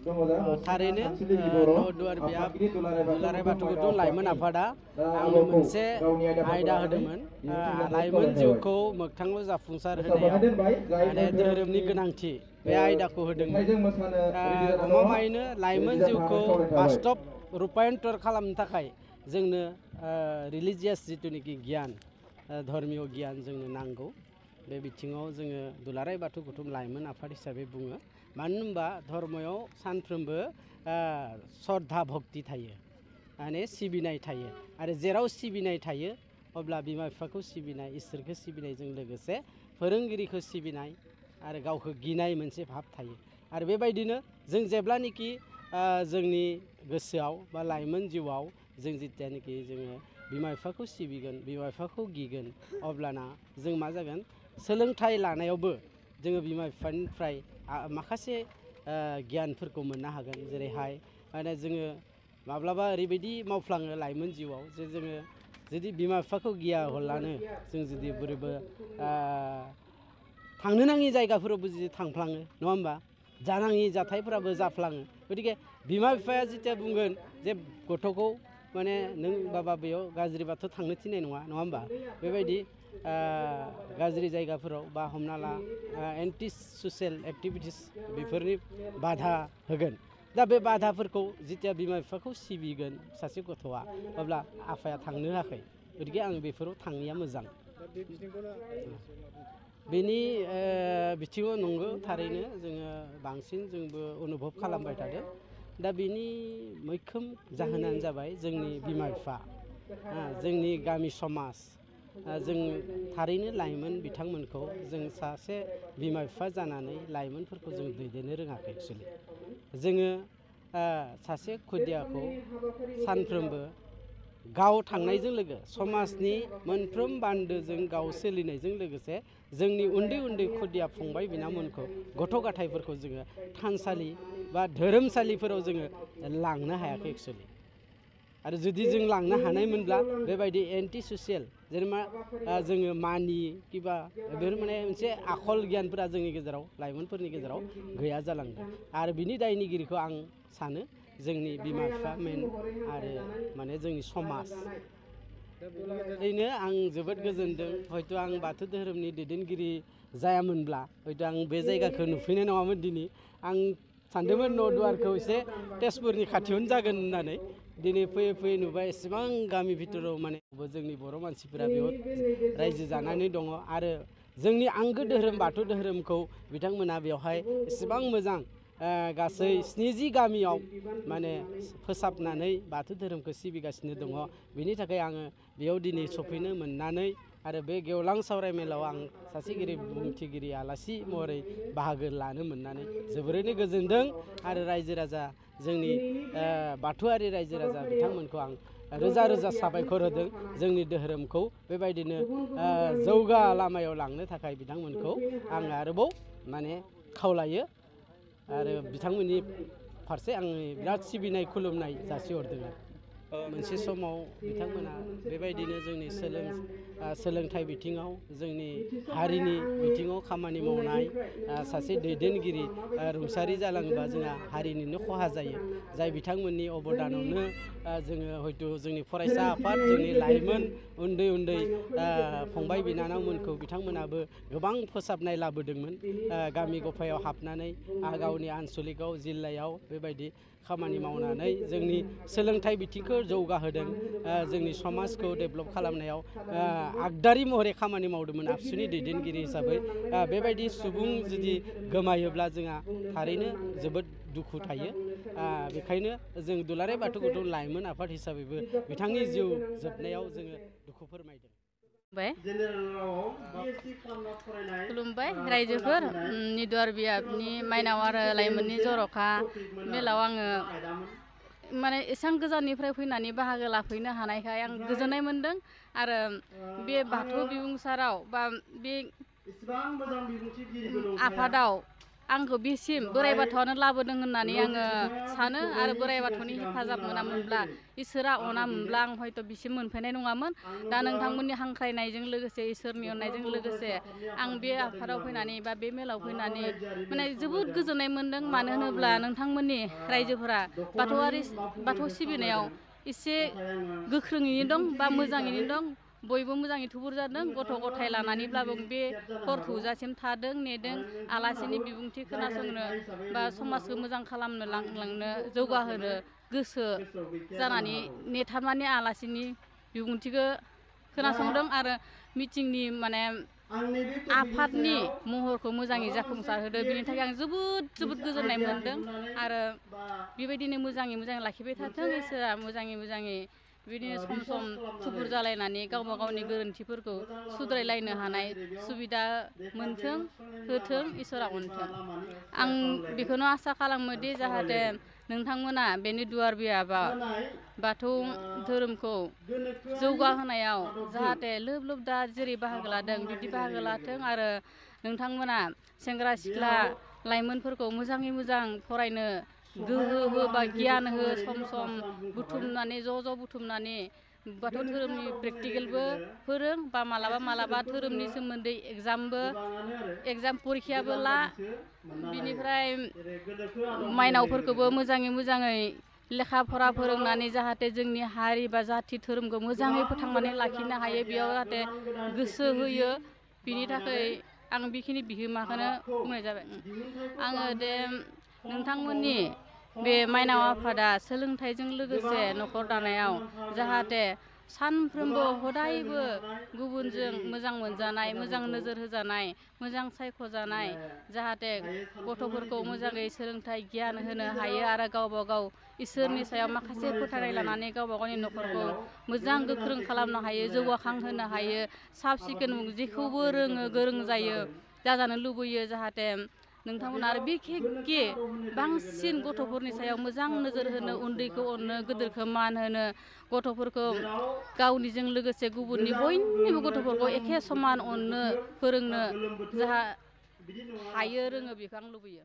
थारैनो न'दुवार बियाब दुलाराय बाथौ गुदुं लाइमोन आफादा आंनो मोनसे आयदा होदोंमोन लाइमोन जिउखौ मोगथाङाव जाफुंसार होनायाव माने धोरोमनि गोनांथि बे आयदाखौ होदोंमोन गमामायैनो लाइमोन जिउखौ बास्तब रुपायन्तर खालामनो थाखाय जोंनो रिलिजियास जिथुनिखि गियान धर्मीय गियान जोंनो नांगौ बे बिथिङाव जोङो दुलाराय बाथौ गुदुं लाइमोन आफाद हिसाबै बुङो मानो होनबा धर्मयाव सानफ्रोमबो श्रद्धा भक्ति थायो माने सिबिनाय थायो आरो जेराव सिबिनाय थायो अब्ला बिमा बिफाखौ सिबिनाय इसोरखौ सिबिनायजों लोगोसे फोरोंगिरिखौ सिबिनाय आरो गावखौ गिनाय मोनसे भाब थायो आरो बेबायदिनो जों जेब्लानोखि जोंनि गोसोआव बा लाइमोन जिउआव जों जितियानोखि जोङो बिमा बिफाखौ सिबिगोन बिमा बिफाखौ गिगोन अब्लाना जों मा जागोन सोलोंथाइ लानायावबो जोङो बिमा बिफानिफ्राय माखासे गियानफोरखौ मोननो हागोन जेरैहाय माने जोङो माब्लाबा ओरैबायदि मावफ्लाङो लाइमोन जिउआव जे जोङो जुदि बिमा बिफाखौ गिया हरलानो जों जुदि बोरैबा थांनो नाङि जायगाफोरावबो जुदि थांफ्लाङो नङा होमबा जानाङि जाथायफोराबो जाफ्लाङो गतिके बिमा बिफाया जेथिया बुंगोन जे गथ'खौ माने नों बाबा बेयाव गाज्रिबाथ' थांनो थिननाय नङा नङा होमबा बेबायदि गाज्रि जायगाफोराव बा हमना ला एन्टि ससियेल एक्टिभिटिस बेफोरनि बाधा होगोन दा बे बाधाफोरखौ जेथिया बिमा बिफाखौ सिबिगोन सासे गथ'आ अब्ला आफाया थांनो होआखै गतिके आं बेफोराव थाङैया मोजां बेनि बिथिङाव नंगौ थारैनो जोङो बांसिन जोंबो अनुभब खालामबाय थादों दा बेनि मैखोम जाहोनानो जाबाय जोंनि बिमा बिफा जोंनि गामि समाज जों थारैनो लाइमोन बिथांमोनखौ जों सासे बिमा बिफा जानानै लाइमोनफोरखौ जों दैदेननो रोङाखै एक्सुवेलि जोङो सासे खुदियाखौ सानफ्रोमबो गाव थांनायजों लोगो समाजनि मोनफ्रोम बान्दोजों गाव सोलिनायजों लोगोसे जोंनि उन्दै उन्दै खुदिया फंबाय बिनानावमोनखौ गथ' गथायफोरखौ जोङो थानसालि बा धोरोमसालिफोराव जोङो लांनो हायाखै एक्सुवेलि आरो जुदि जों लांनो हानायमोनब्ला बेबायदि एन्टि ससियेल जेनेबा जोङो मानि किबा बेफोर माने मोनसे आखल गियानफोरा जोंनि गेजेराव लाइमोनफोरनि गेजेराव गैया जालांदों आरो बिनि दायनिगिरिखौ आं सानो जोंनि बिमा बिफा मेन आरो माने जोंनि समाज ओरैनो आं जोबोद गोजोनदों हयथ' आं बाथौ धोरोमनि दैदेनगिरि जायामोनब्ला हयथ' आं बे जायगाखौ नुफैनाय नङामोन दिनै आं सानदोंमोन न'दुवारखौ एसे तेजपुरनि खाथियावनो जागोन होननानै दिनै फैयै फैयै नुबाय एसेबां गामि भितराव माने जोंनि बर' मानसिफोरा बेयाव रायजो जानानै दङ आरो जोंनि आंगो धोरोम बाथौ धोरोमखौ बिथांमोना बेवहाय एसेबां मोजां गासै 70 गामियाव माने फोसाबनानै बाथौ धोरोमखौ सिबिगासिनो दङ बेनि थाखाय आङो बेयाव दिनै सफैनो मोननानै आरो बे गेवलां सावरायमेलाव आं सासे गिदिर बुंथिगिरि आलासि महरै बाहागो लानो मोननानै जोबोरैनो गोजोनदों आरो रायजो राजा जोंनि बाथौआरि रायजो राजा बिथांमोनखौ आं रोजा रोजा साबायखर होदों जोंनि धोरोमखौ बेबायदिनो जौगा लामायाव लांनो थाखाय बिथांमोनखौ आं आरोबाव माने खावलायो आरो बिथांमोननि फारसे आं बिराद सिबिनाय खुलुमनाय जासिहरदों मोनसे समाव बिथांमोना बेबायदिनो जोंनि सोलोंथाइ बिथिङाव जोंनि हारिनि बिथिङाव खामानि मावनाय सासे दैदेनगिरि रुंसारि जालाङोबा जोंहा हारिनिनो खहा जायो जाय बिथांमोननि अबदानावनो जोङो हयथ' जोंनि फरायसा आफाद जोंनि लाइमोन उन्दै उन्दै फंबाय बिनानावमोनखौ बिथांमोनाबो गोबां फोसाबनाय लाबोदोंमोन गामि गफायाव हाबनानै गावनि आनसलिकआव जिल्लायाव बेबायदि खामानि मावनानै जोंनि सोलोंथाइ बिथिंखौ जौगाहोदों जोंनि समाजखौ डेभेलप खालामनायाव आगदारि महरै खामानि मावदोंमोन आबसुनि दैदेनगिरि हिसाबै बेबायदि सुबुं जुदि गोमायोब्ला जोंहा थारैनो जोबोद दुखु थायो बेखायनो जों दुलाराय बाथौ गुदुं लाइमोन आफाद हिसाबैबो बिथांनि जिउ जोबनायाव जोङो दुखु फोरमायदों खुलुमबाय रायजोफोर निदुवार बियाबनि माइनाव आरो लाइमोननि जर'खा मेलाव आङो माने एसेबां गोजाननिफ्राय फैनानै बाहागो लाफैनो हानायखाय आं गोजोननाय मोन्दों आरो बे बाथौ बिबुंसाराव बा बे आफादाव आंखौ बेसिम बोराइ बाथौआनो लाबोदों होननानै आङो सानो आरो बोराइ बाथौनि हेफाजाब मोनामोनब्ला इसोरा अनामोनब्ला आं हयथ' बिसिम मोनफैनाय नङामोन दा नोंथांमोननि हांख्रायनायजों लोगोसे इसोरनि अननायजों लोगोसे आं बे आफादाव फैनानै बा बे मेलाव फैनानै माने जोबोद गोजोननाय मोन्दों मानो होनोब्ला नोंथांमोननि रायजोफोरा बाथौ सिबिनायाव एसे गोख्रोङैनो दं बा मोजाङैनो दं बयबो मोजाङै थुबुर जादों गथ' गथाय लानानैब्लाबो बे हर थौजासिम थादों नेदों आलासिनि बिबुंथि खोनासंनो बा समाजखौ मोजां खालामनो लांनो जौगाहोनो गोसो जानानै नेथाबनानै आलासिनि बिबुंथिखौ खोनासंदों आरो मिटिंनि माने आफादनि महरखौ मोजाङै जाफुंसार होदों बेनि थाखाय आं जोबोद गोजोननाय मोन्दों आरो बेबायदिनो मोजाङै लाखिबाय थाथों इसोरा मोजाङै बिदिनो सम थुबुर जालायनानै गावबा गावनि गोरोन्थिफोरखौ सुद्रायलायनो हानाय सुबिदा मोनथों होथों इसोरा अनथों आं बेखौनो आसा खालामो दि जाहाथे नोंथांमोना बेनि दुवार बियाबा बाथौ धोरोमखौ जौगाहोनायाव जाहाथे लोब दा जेरै बाहागो लादों बिदि बाहागो लाथों आरो नोंथांमोना सेंग्रा सिख्ला लाइमोनफोरखौ मोजाङै मोजां फरायनो गोहो हो बा गियान हो सम बुथुमनानै ज' बुथुमनानै बाथौ धोरोमनि प्रेक्टिकेलबो फोरों बा मालाबा धोरोमनि सोमोन्दै एगजाम परिखायाबो ला बिनिफ्राय माइनावफोरखौबो मोजाङै लेखा फरा फोरोंनानै जाहाथे जोंनि हारि बा जाथि धोरोमखौ मोजाङै फोथांनानै लाखिनो हायो बेयाव जाहाथे गोसो होयो बिनि थाखाय आं बेखिनि बिहोमाखौनो बुंनाय जाबाय आङो दे नोंथांमोननि बे माइनाव आफादा सोलोंथाइजों लोगोसे न'खर दानायाव जाहाथे सानफ्रोमबो हदायबो गुबुनजों मोजां मोनजानाय मोजां नोजोर होजानाय मोजां सायख'जानाय जाहाथे गथ'फोरखौ मोजाङै सोलोंथाइ गियान होनो हायो आरो गावबा गाव इसोरनि सायाव माखासे फोथायनाय लानानै गावबा गावनि न'खरखौ मोजां गोख्रों खालामनो हायो जौगाखांहोनो हायो साब सिखोन जेखौबो रोङो गोरों जायो जाजानो लुबैयो जाहाथे नोंथांमोना आरो बिखेखके बांसिन गथ'फोरनि सायाव मोजां नोजोर होनो उन्दैखौ अननो गिदिरखौ मान होनो गथ'फोरखौ गावनिजों लोगोसे गुबुननि बयनिबो गथ'फोरखौ एखे समान अननो फोरोंनो जाहा हायो रोङो बेखौ आं लुबैयो।